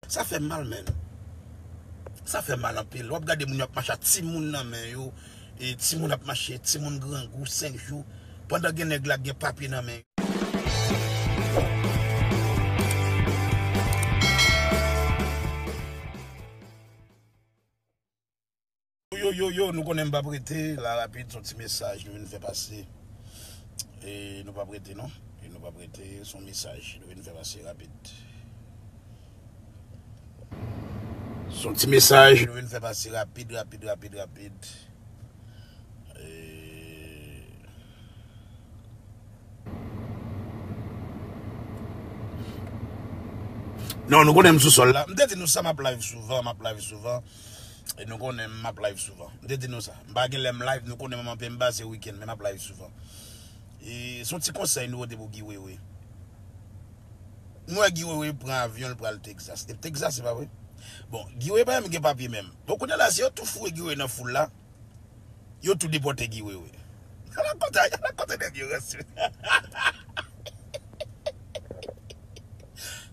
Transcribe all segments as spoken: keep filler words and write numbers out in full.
Sa fè mal, menn. Sa fè mal anpil. W ap gade moun yo ap mache ak timoun nan men yo. E timoun ap mache, timoun grangou, senk jou. Pandan gen nèg la gen papye nan men yo. Yo, yo, yo, nou konnen m p ap rete la rapid, se yon ti mesaj nou vin fè pase. E nou p ap rete, non. E nou p ap rete, se yon mesaj nou vin fè pase rapid. Se yon ti mesaj nou vin fè pase rapid, rapid, rapid, rapid. E Non, nou konnen m sou sòl la. M te di nou sa, m ap live souvan, m ap live souvan. E nou konnen m ap live souvan. M te di nou sa. M pa gen lè m live, nou konnen manman pye m ba se wikenn, men m ap live souvan. E se yon ti konsèy nou pote pou Guy Wewe. Nou wè Guy Wewe pran avyon, l pral Texas. E Texas, se pa vre? Bon, Guy Wewe pa menm gen papye menm. Bon, kounye a la, si yo tou foure Guy Wewe nan foul la, yo tou depòte Guy Wewe. Ala kote, ala kote nèg yo ranse.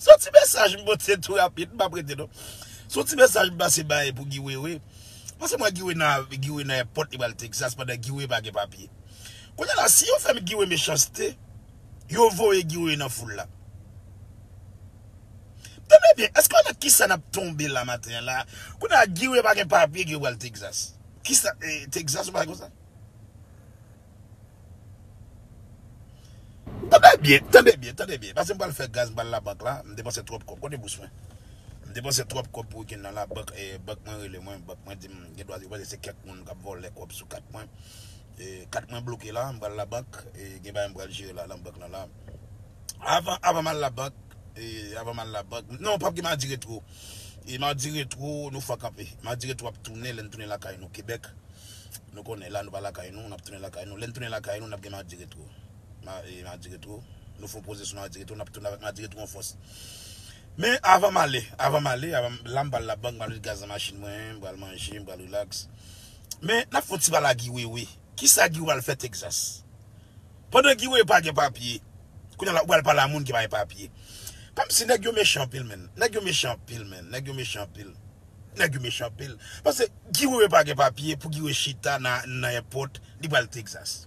Se yon ti mesaj m pote tou rapid, m p ap rete non. Se yon ti mesaj m pase bay pou Guy Wewe. Paske mwen Guy Wewe nan, Guy Wewe nan èpòt, li pral Texas pandan Guy Wewe pa gen papye. Kounye a la, si yo fè Guy Wewe mechanste, yo voye Guy Wewe nan foul la. Tande byen, èske w konn nan kisa n ap tonbe la maten an la? Kounye a, Guy Wewe pa gen papye, Guy Wewe pral Texas. Kisa, eh, Texas, ou pa konn sa? Tande byen, tande byen, tande byen. Paske m pral fè gaz, m pral labank la, m depanse twòp kòb. Kote bous mwen? M depanse twòp kòb pou wikenn nan la, bank, eh, bank mwen rele mwen, bank mwen di m gen dwa, yo panse se kèk moun k ap vòlè kòb sou kat mwen. E, kat mwen bloke la, m pral labank, e, gen bagay m pral jere la, nan bank lan la. Avan, avan m al labank, e, avan m al labank, non, p ap gen Madi Retwo. E, Madi Retwo, nou fè kanpe. Madi Retwo ap tounen, lè n tounen lakay nou, Kebèk. Nou konnen la, nou pa lakay nou, n ap tounen lakay nou. Lè n tounen lakay nou, n ap gen Madi Retwo. Ma-, e, Madi Retwo. Nou fè yon poze sou Madi Retwo, n ap tounen avèk Madi Retwo an fòs. Men avan m ale, avan m ale, avan m, la m pral labank, m pral met gaz nan machin mwen, m pral manje, m pral rilaks. Men n ap fè yon ti pale a Guy Wewe. Kisa Guy Wewe al fè Texas? Pandan Guy Wewe pa gen papye, kounye a la, ou pral pale a moun ki pa gen papye. Kòmsi nèg yo mechan anpil, menn. Nèg yo mechan anpil, menn. Nèg yo mechan anpil. Nèg yo mechan anpil. Paske Guy Wewe pa gen papye pou Guy Wewe chita nan, nan èpòt, li pral Texas.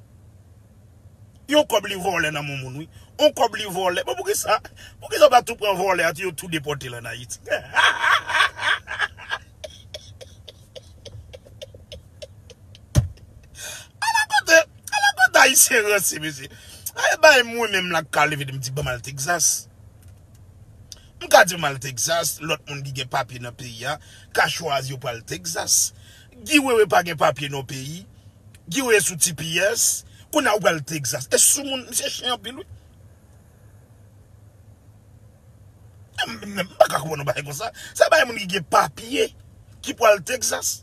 Yon kòb li vòlè nan men moun, wi. Yon kòb li vòlè. Bon, poukisa? Poukisa w pa tou pran vòlè a, yo tou depòte l ann Ayiti? Ala kote, ala kote Ayisyen ranse, mesye. Ay, bay mwen menm la k ka leve m di ban m al Texas. M ka di ban m al Texas, lòt moun ki gen papye nan peyi a ka chwazi yo pral Texas. Guy Wewe pa gen papye nan peyi. Guy Wewe sou T P S. Kounye a ou pral Texas. E sou moun, misye chen anpil, wi. M, m, m pa ka konprann yon bagay konsa. Sa bay moun ki gen papye ki pral Texas.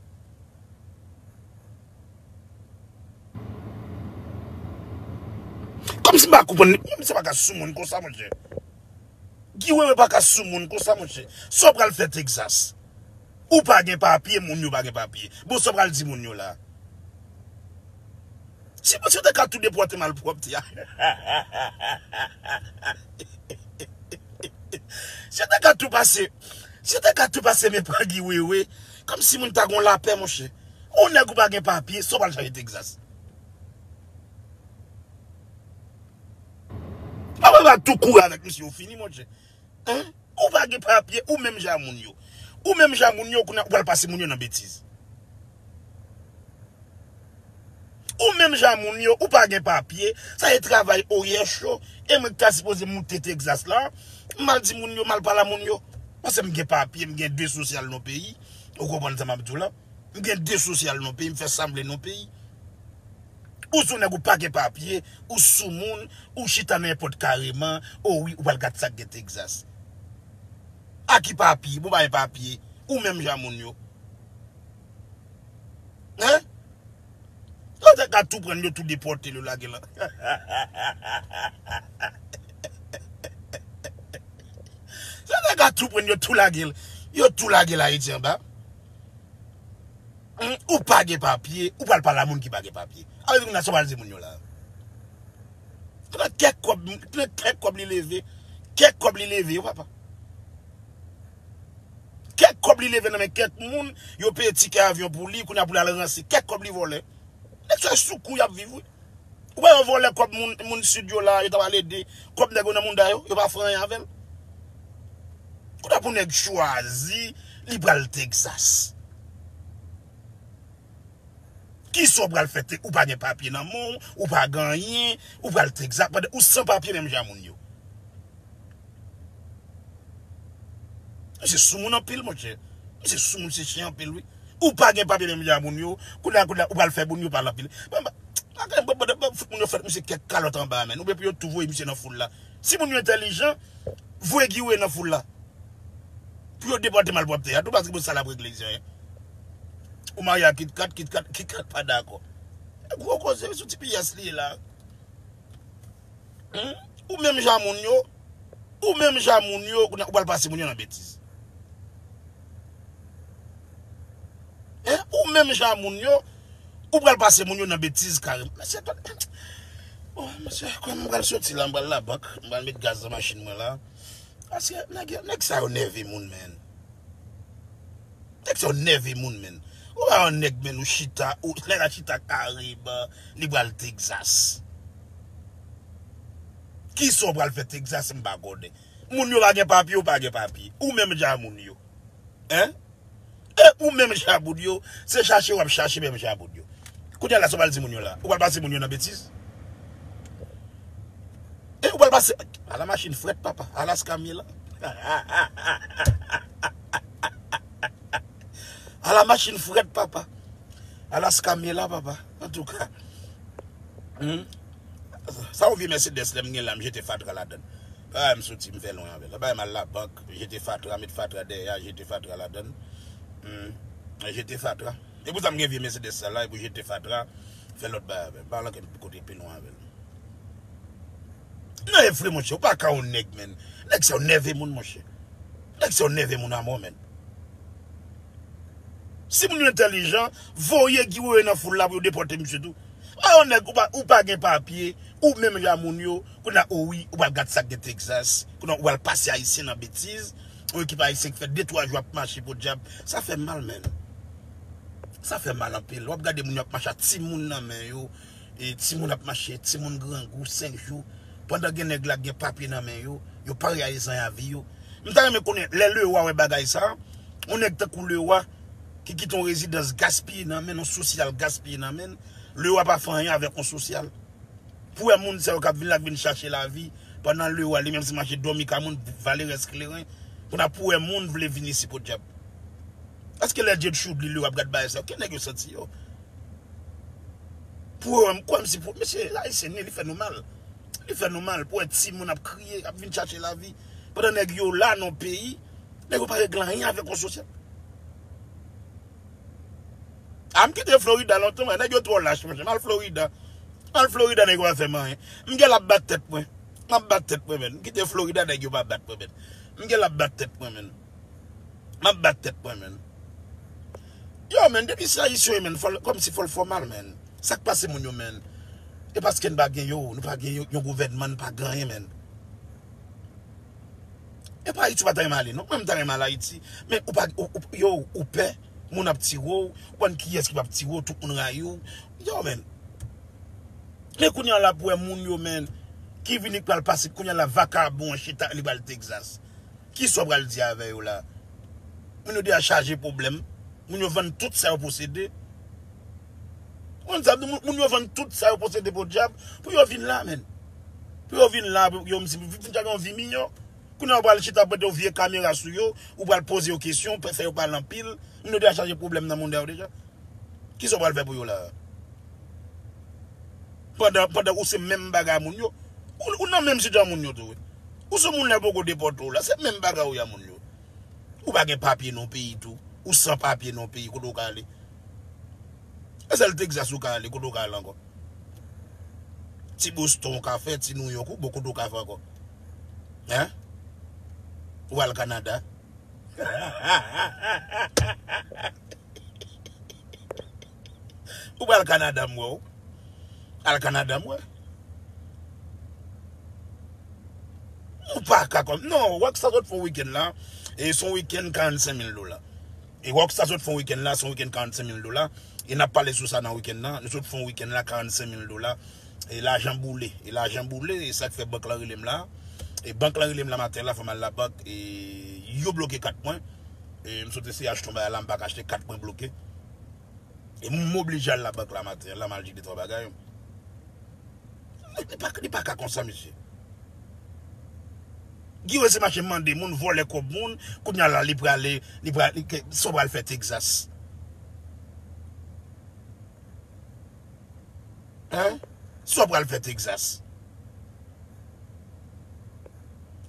Kòmsi m pa konprann, misye pa ka sou moun konsa, monchè. Guy Wewe pa ka sou moun konsa, monchè. Sa w pral fè Texas? Ou pa gen papye, moun yo pa gen papye. Bon, sa w pral di moun yo la? Si, si w te ka tou depòte malpwòpte a. Si w te ka tou pase, si w te ka tou pase men pran Guy Wewe, kòmsi moun ta gon lapè, monchè. Ou nèg ou pa gen papye, sa w pral chache Texas? Papa va tou kouri avèk misye, ou fini, monchè. Hein? Ou pa gen papye, ou menm jan moun yo. Ou menm jan moun yo, kounye a ou pral pase moun yo nan betiz. Ou menm jan moun yo, ou pa gen papye, sa e travay O Y H yo, e mwen ki ta sipoze moute Texas la, m al di moun yo, m al pale a moun yo. Paske m gen papye, m gen de sosyal nan peyi, ou konprann sa m ap di w la? M gen de sosyal nan peyi, m fè sanble nan peyi. Ou sou nèg ou pa gen papye, ou sou moun, ou chita nan èpòt kareman, o wi, ou pral gad sa k gen Texas. A ki papye? Bon, pa gen papye. Ou menm jan moun yo. Hein? Yo te ka tou pran yo tou depòte yo lage la. Yo te ka tou pran yo tou lage l. Yo tou lage l Ayiti anba. Hmm, ou pa gen papye, ou pral pale a moun ki pa gen papye. Alò, moun nan sa pral di moun yo la. Nan kèk kòb, nan kèk kòb li leve, kèk kòb li leve, yo papa. kòb li leve nan men kèk moun, yo peye tikè avyon pou li, kounye a pou l al ranse, kèk kòb li vòlè. Nèg sa sou kou y ap viv, wi. Ou pa wè vòlè kòb moun, moun Sid yo la, yo ta pral ede, kòb nèg yo nan mouda yo, yo pa fè anyen avè l. Kounye a pou nèg chwazi, li pral Texas. Kisa w pral fè te, ou pa gen papye nan men w, ou pa gen anyen, ou pral Texas, pandan ou san papye menm jan moun yo. Misye sou moun anpil, monchè. Misye sou moun, se chen anpil, wi. Ou pa gen papye menm jan moun yo, kounye a, kounye a, ou pral fè moun yo pale anpil. Bon, bon, bon, bon, bon, fout moun yo fè misye kèk kalòt anba, men. Oubyen pou yo tou voye misye nan foul la. Si moun yo entèlijan, voye Guy Wewe nan foul la. Pou yo depòte malpwòpte a, tou paske bon sa l ap regle isit, hein. Ou marye a Kit Kat, Kit Kat, Kit Kat pa dakò. E gwo koze, sou ti piyès li ye la. Hmm? Ou menm jan moun yo, ou menm jan moun yo, kounye a, ou pral pase moun yo nan betiz. Hein? Ou menm jan moun yo, ou pral pase moun yo nan betiz kareman. Mesye, oh, mesye, kòm m pral soti la, m pral labank, m pral met gaz nan machin mwen la. Paske nèg yo, nèg sa yo nève moun, men. Nèg sa yo nève moun, men. Ou pa yon nèg, men, ou chita, ou, lè la chita Karib, li pral Texas. Kisa w pral fè Texas, m pa konnen. Moun yo pa gen papye, ou pa gen papye. Ou menm jan moun yo. Hein? E ou menm jan moun yo, se chache w ap chache menm jan moun yo. Kounye a la, sa w pral di moun yo la? Ou pral pase moun yo nan betiz? E ou pral pase, ala machin frèt, papa. Ala skamye la. Ala machin frèt, papa. Ala skamye la, papa. Antouka. Hmm? Sa yon vye Mercedes, lè m gen la, m jete fatra ladann. Bagay m soti, m fè lwen avè l. Bagay m al labank, jete fatra, met fatra dèyè a, jete fatra ladann. Hmm. Jete fatra. E pou sa m gen vye Mercedes sa la, e pou jete fatra, fè lòt bagay avè l. Pa al ankenn kote pi lwen avè l. Non, e vre, monchè, ou pa ka yon nèg, men. Nèg sa yo nève moun, monchè. Nèg sa yo nève moun amò, men. Si moun yo entèlijan, voye Guy Wewe nan foul la pou yo depòte misye tou. Pa yon nèg, ou pa, ou pa gen papye, ou menm jan moun yo, kounye a, o wi, ou pral gad sa k gen Texas, kounye a, ou pral pase Ayisyen nan betiz, yon ekip Ayisyen ki fè de twa jou ap mache podyab, sa fè mal, men. Sa fè mal anpil. W ap gade moun yo ap mache ak timoun nan men yo, e timoun ap mache, timoun grangou, senk jou. Pandan gen nèg la k gen papye nan men yo, yo pa reyalize anyen a vi yo. M ta renmen konnen, lè Lewa wè bagay sa, yon nèg tankou Lewa, ki kite yon rezidans gaspiye nan men l, yon sosyal gaspiye nan men l, Lewa pa fè anyen avèk yon sosyal. Pou wè moun sa yo k ap vin la, k vin chache lavi, pandan Lewa, li menm se mache dòmi ka moun, valerès kleren, kounye a pou wè moun vle vin isi podyab. Èske lè Dye Tchoud li, Lewa ap gad bagay sa yo, ki nèg yo santi yo? Pou wè, kòmsi pou, mesye, Ayisyen li, li fè nou mal. Li fè nou mal pou wè timoun ap kriye, ap vin chache lavi. Pandan nèg yo la nan peyi, nèg yo pa regle anyen avèk yon sosyete. A, m kite Florida lontan, mwen, nèg yo twò lach, monchè. M al Florida. M al Florida, nèg yo pa fè m anyen. M gen l ap bat tèt mwen. M ap bat tèt mwen, men. M kite Florida, nèg yo pa bat mwen, men. M gen l ap bat tèt mwen, men. M ap bat tèt mwen, men. Yo, men, depi se Ayisyen yo, men, fò l, kòmsi fò l fòmal, men. Sa k pase moun yo, men? E paske n pa gen yo, nou pa gen yo, yon gouvènman, n pa gen anyen, men. E pa Ayiti ou pa ta renmen ale, non. Mwen, m ta renmen al Ayiti. Men ou pa, ou, ou, yo, ou pè, moun ap tire w, ou konn kiyès ki p ap tire w, tout moun rayi w. Yo, men. Men kounye a la pou wè moun yo, men, ki vini k pral pase, kounye a la vakabon an chita, li pral Texas. Kisa w pral di avè yo la? Moun yo deja chaje pwoblèm. Moun yo vann tout sa yo posede. Moun sa, moun, moun yo vann tout sa yo posede podyab pou yo vin la, men. Pou yo vin la, pou yo, si vin chache yon vi miyò. Kounye a w pral chita pote yon vye kamera sou yo, ou pral poze yo kesyon, fè yo pale anpil. Moun yo deja chaje pwoblèm nan mouda yo deja. Kisa w pral fè pou yo la? Pandan, pandan ou se menm bagay a moun yo. Ou, ou nan menm sitiyasyon moun yo tou, wi. Ou se moun la poko depòte w la, se menm bagay ou ye a moun yo. Ou pa gen papye nan peyi tou. Ou san papye nan peyi, kote w ka ale? E sèl Texas ou ka ale, kote w ka ale ankò? Ti Boston ou ka fè, ti New York, ou bon, kote w ka fè ankò? Hein? Ou al Kanada? Ou pral Kanada, m wè w. Al Kanada, m wè. Ou pa ka kòm. Non, wè sa sot fè wikenn la. E se yon wikenn karannsenk mil dola. E Rockstar sot fè yon wikenn la, se yon wikenn karannsenk mil dola. E n ap pale sou sa nan wikenn nan. Nou sot fè yon wikenn la, karannsenk mil dola. E lajan boule. E lajan boule, e sa k fè bank lan rele m la. E bank lan rele m la maten la, fò m al labank. E yo bloke kat mwen. E m sot eseye achte yon bagay la, m pa ka achte, kat mwen bloke. E m oblije al labank la maten la, m al regle twa bagay. Li pa, li pa ka konsa, mesye. Guy Wewe se mache mande moun, vòlè kòb moun, kounye a la, li prale, li prale, li, ke- sa w pral fè Texas. Hein? Sa w pral fè Texas.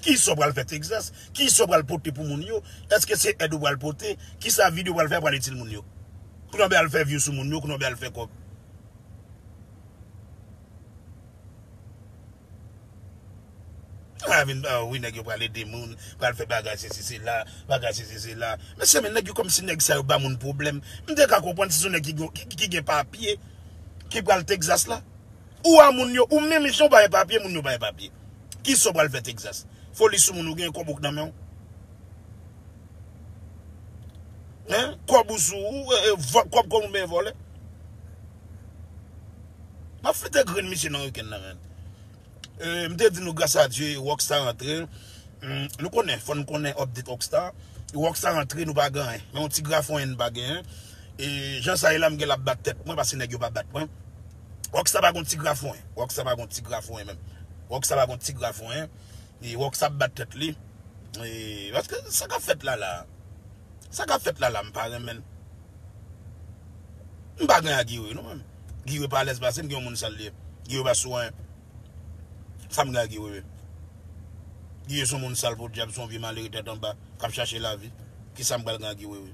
Kisa w pral fè Texas? Kisa w pral pote pou moun yo? Èske se èd ou pral pote? Kisa videyo w pral fè pral itil moun yo? Kounye a w al fè view sou moun yo, kounye a w al fè kòb. A vin, a wi, nèg yo pral ede moun, pral fè bagay, sesi, sela, bagay, sesi, sela. Mesye, men nèg yo kòmsi nèg sa yo ba moun pwoblèm. M te ka konprann si se yon nèg ki, gen- ki, ki gen papye, ki pral Texas la. Ou a moun yo, ou menm jan w pa gen papye, moun yo pa gen papye. Kisa w pral fè Texas? Foli sou moun ou gen kòb ou k nan men w. Hein? Kòb ou sou ou, e, e, vò- kòb kòm ou ben vòlè. M ap flite grenn misye nan wikenn nan, men. E, m te di nou, gras a Dye, Rockstar rantre. Mm, nou konnen, fò nou konnen update Rockstar. Rockstar rantre, nou pa gen anyen. Men yon ti grafon nou pa gen. E jan sa ye la, m gen l ap bat tèt mwen, paske nèg yo pa bat mwen. Rockstar pa gon ti grafon. Rockstar pa gon ti grafon menm. Rockstar pa gon ti grafon. E Rockstar ap bat tèt li. E, paske sa k ap fèt la la. Sa k ap fèt la la, m pa renmen l. M pa gen a Guy Wewe, non, menm. Guy Wewe pa alèz pase m, gen yon moun sal li ye. Guy Wewe pa sou anyen. Sa m gen a Guy Wewe? Guy Wewe se yon moun sal podyab, se yon vye malere tèt anba, k ap chache lavi. Kisa m pral gen a Guy Wewe?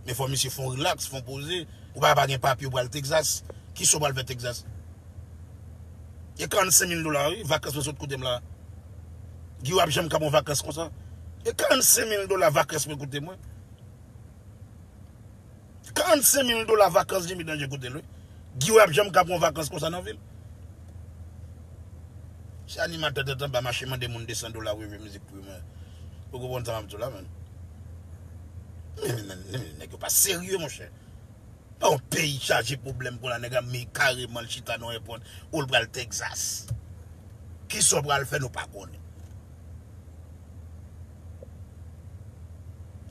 Men fò misye fè yon rilaks, fè yon poze. Ou pa, pa gen papye, ou pral Texas. Kisa w pral fè Texas? E karannsenk mil dola, wi, vakans mwen sot koute m la. Guy Wewe ap janm ka pran vakans konsa. E karannsenk mil dola vakans mwen koute mwen. Karannsenk mil dola vakans Jimmy Danje koute l, wi. Guy Wewe ap janm ka pran vakans konsa nan vi l. Se animatè tèt anba mache mande moun de san dola, wi, wi, mizik pou mwen. Ou konprann sa m ap di w la, menm? Men, men, men, men, nèg yo pa serye, monchè. Nan yon peyi chaje pwoblèm konsa, nèg la men kareman l chita nan yon èpòt, ou l pral Texas. Kisa w pral fè, nou pa konnen.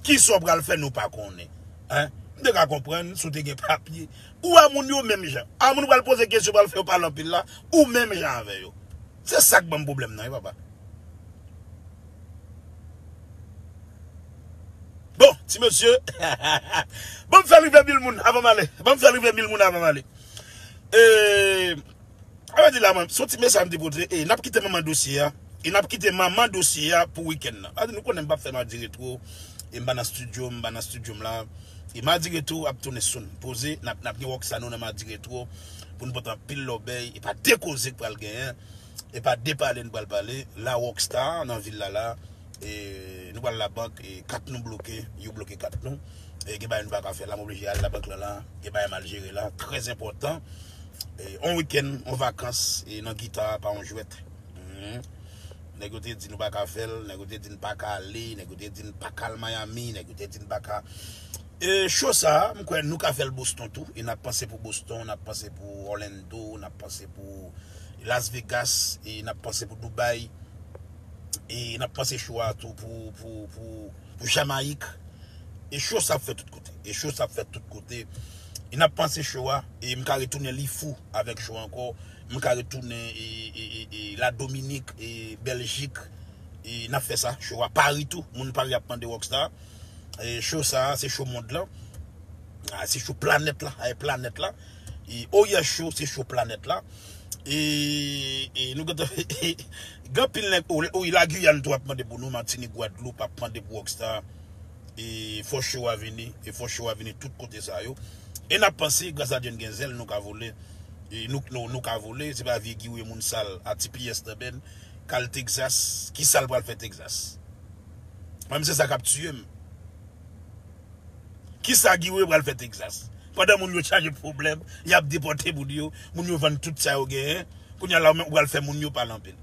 Kisa w pral fè, nou pa konnen. Hein? M te ka konprann si w te gen papye. Ou a moun yo menm jan. A moun ou pral poze kesyon, pral fè yo pale anpil la, ou menm jan avè yo. Se sa k ban m pwoblèm nan, wi, papa. Bon, ti mesye. Ban m fè l rive mil moun avan m ale. Ban m fè l rive mil moun avan m ale. E, a vle di la, mwen, se yon ti mesaj m te pote. E, n ap kite manman dosye a. E n ap kite manman dosye a pou wikenn nan. A, nou konnen m p ap fè madi retwo. E m pa nan estidyo, m pa nan estidyo m la. E madi retwo ap tounen soon. Poze, n ap, n ap gen Rockstar nou nan madi retwo. Pou n pote anpil lòbèy. E pa de koze k pral genyen. E pa de pale n pral pale. La Rockstar nan vil la la. E nou pral labank. E kat nou bloke. Yo bloke kat nou. E gen bagay nou pa ka fè la. M oblije al labank lan la. Gen bagay m al jere la. Trè enpòtan. E yon wikenn, yon vakans. E nan gita, pa yon jwèt. Mhm. Nèg yo te di nou pa ka fè l, nèg yo te di n pa ka ale, nèg yo te di n pa ka al Miami, nèg yo te di n pa ka. E show sa a, m kwè nou ka fè l Boston tou. E n ap panse pou Boston, n ap panse pou Orlando, n ap panse pou Las Vegas, e n ap panse pou Dubai. E n ap panse show a tou pou, pou, pou, pou Jamayik. E show sa ap fèt tout kote. E show sa ap fèt tout kote. E n ap panse show a. E m ka retounen Lifou avèk show ankò. M ka retounen e, e, e, e, La Dominik, e Bèljik. E n ap fè sa. Show a Pari tou. Moun Pari ap mande Rockstar. E show sa a, se show mond lan. A, se show planèt la. A, e planèt la. E Oryè Show, se show planèt la. E, e nou gentan gen anpil nèg, o, o, La Guyane tou ap mande pou nou, Matinik, Gwadloup ap mande pou Rockstar. E fò show a vini, e fò show a vini tout kote sa yo. E n ap panse, gras a Dye n gen zèl, nou ka vole. E nou, nou, nou ka vole, se pa vye Guy Wewe moun sal, a T P S nan bèn, k al Texas, kisa l pral fè Texas? Mwen menm se sa k ap tiye m. Kisa Guy Wewe pral fè Texas? Pandan moun yo chaje pwoblèm, y ap depòte moun yo, moun yo vann tout sa yo genyen. Kounye a la, ou menm, ou pral fè moun yo pale anpil.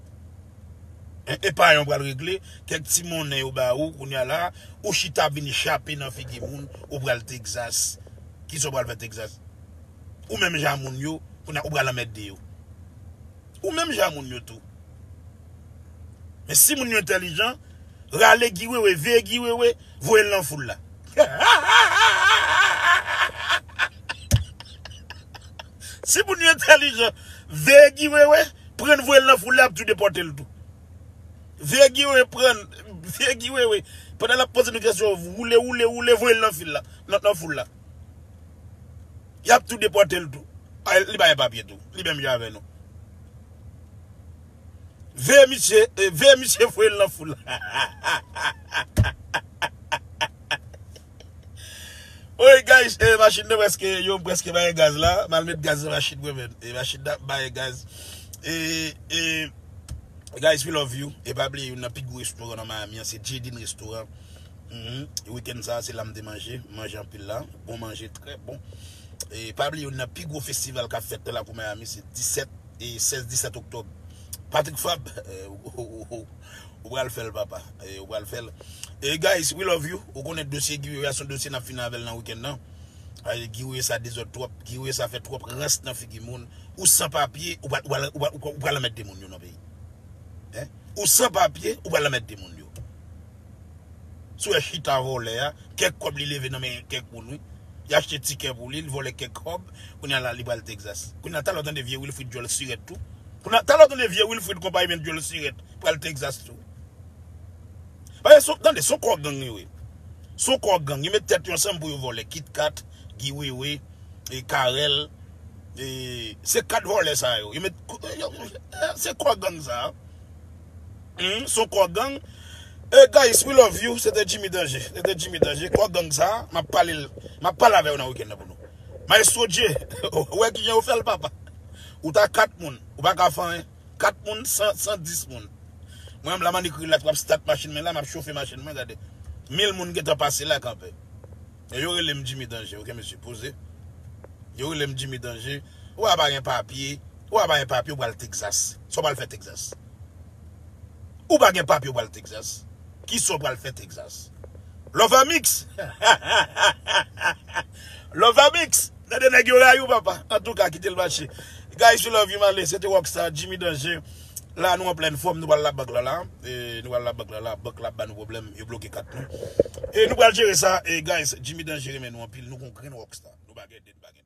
E, epayon pral regle, kèk ti monnen yo ba ou, kounye a la, ou chita vin chape nan figi moun, ou pral Texas. Kisa w pral fè Texas? Ou menm jan moun yo, kounye a ou pral anmède yo. Ou menm jan moun yo tou. Men si moun yo entèlijan, rale Guy Wewe, veye Guy Wewe, voye l nan foul la. Si moun yo entèlijan, veye Guy Wewe, pran l voye l nan foul la, y ap tou depòte l tou. Veye Guy Wewe pran, veye Guy Wewe. Pandan l ap poze nou kesyon, woule, woule, woule, voye l nan fil la, nan, nan foul la. Y ap tou depòte l tou. A, li pa gen papye tou. Li menm jan avè nou. Veye misye, eh, veye misye voye l nan foul la. Oy, guys, eh, machin nan prèske, yo prèske bay gaz la. M al met gaz nan machin mwen, men. Eh, machin nan bay gaz. Eh, eh, guys, we love you. E pa bliye, youn nan pi gwo restoran nan Miami an, se Jadin Restaurant. Mhm. Wikenn sa, se la m te manje. M manje anpil la. Bon manje, trè bon. E pa bliye, youn nan pi gwo festival k ap fèt la pou Miami, se disèt e sèz disèt oktòb. Patrick Fab, eh, ou, ou, ou, ou, ou pral fè l, papa. Eh, ou pral fè l. Eh, guys, we love you. Ou konnen dosye Guy Wewe a, se yon dosye n ap fini avè l nan wikenn nan. Ay, Guy Wewe sa dezòd twòp. Guy Wewe sa fè twòp rans nan figi moun. Ou san papye, ou pral, ou pral, ou pral, ou pral anmède moun yo nan peyi. Hein? Ou san papye, ou pral anmède moun yo. Si w wè chita vòlè a, kèk kòb li leve nan men kèk moun, wi. Li achte tikè pou li, li vòlè kèk kòb, kounye a la, li pral Texas. Kounye a, talè w tande vye Wilfrid djòl sirèt tou. Kounye a, talè w tande vye Wilfrid konpayi men djòl sirèt, pral Texas tou. Paske se, tande, se yon kò gang yo ye. Se yon kò gang. Yo met tèt yo ansanm pou yo vòlè. Kit Kat, Guy Wewe, e Carel, e, se kat vòlè sa yo. Yo met, yo, yo, se kò gang sa. Hmm, se yon kò gang. E guys, we love you. Se te Jimmy Danger. Se te Jimmy Danger. Kò gang sa, m ap pale l. M ap pale avè yo nan wikenn nan pou nou. Maestro Dje, ou wè kijan yo fè l, papa. Ou ta kat moun. Ou pa ka fè anyen. Kat moun, san, san dis moun. Mwen menm la, m annik rilaks, m ap stat machin mwen la, m ap chofe machin mwen, gade. Mil moun gentan pase la, kanpe. E yo rele m Jimmy Danger, oke, mesye, poze. Yo rele m Jimmy Danger. Ou a pa gen papye, ou a pa gen papye, ou pral Texas. Sa w pral fè Texas? Ou pa gen papye, ou pral Texas. Kisa w pral fè Texas? Love Amix! Love Amix! Tande nèg yo rayi w, papa. Antouka, kite l mache. Guys, we love you, m ale. Se te Rockstar, Jimmy Danger. La, nou an plèn fòm, nou pral labank la, la. E, nou pral labank la, la. Bank la ap ba nou pwoblèm, yo bloke kat nou. E nou pral jere sa. E, guys, Jimmy Danger renmen nou anpil. Nou gon grenn Rockstar. Nou pa gen de, nou pa gen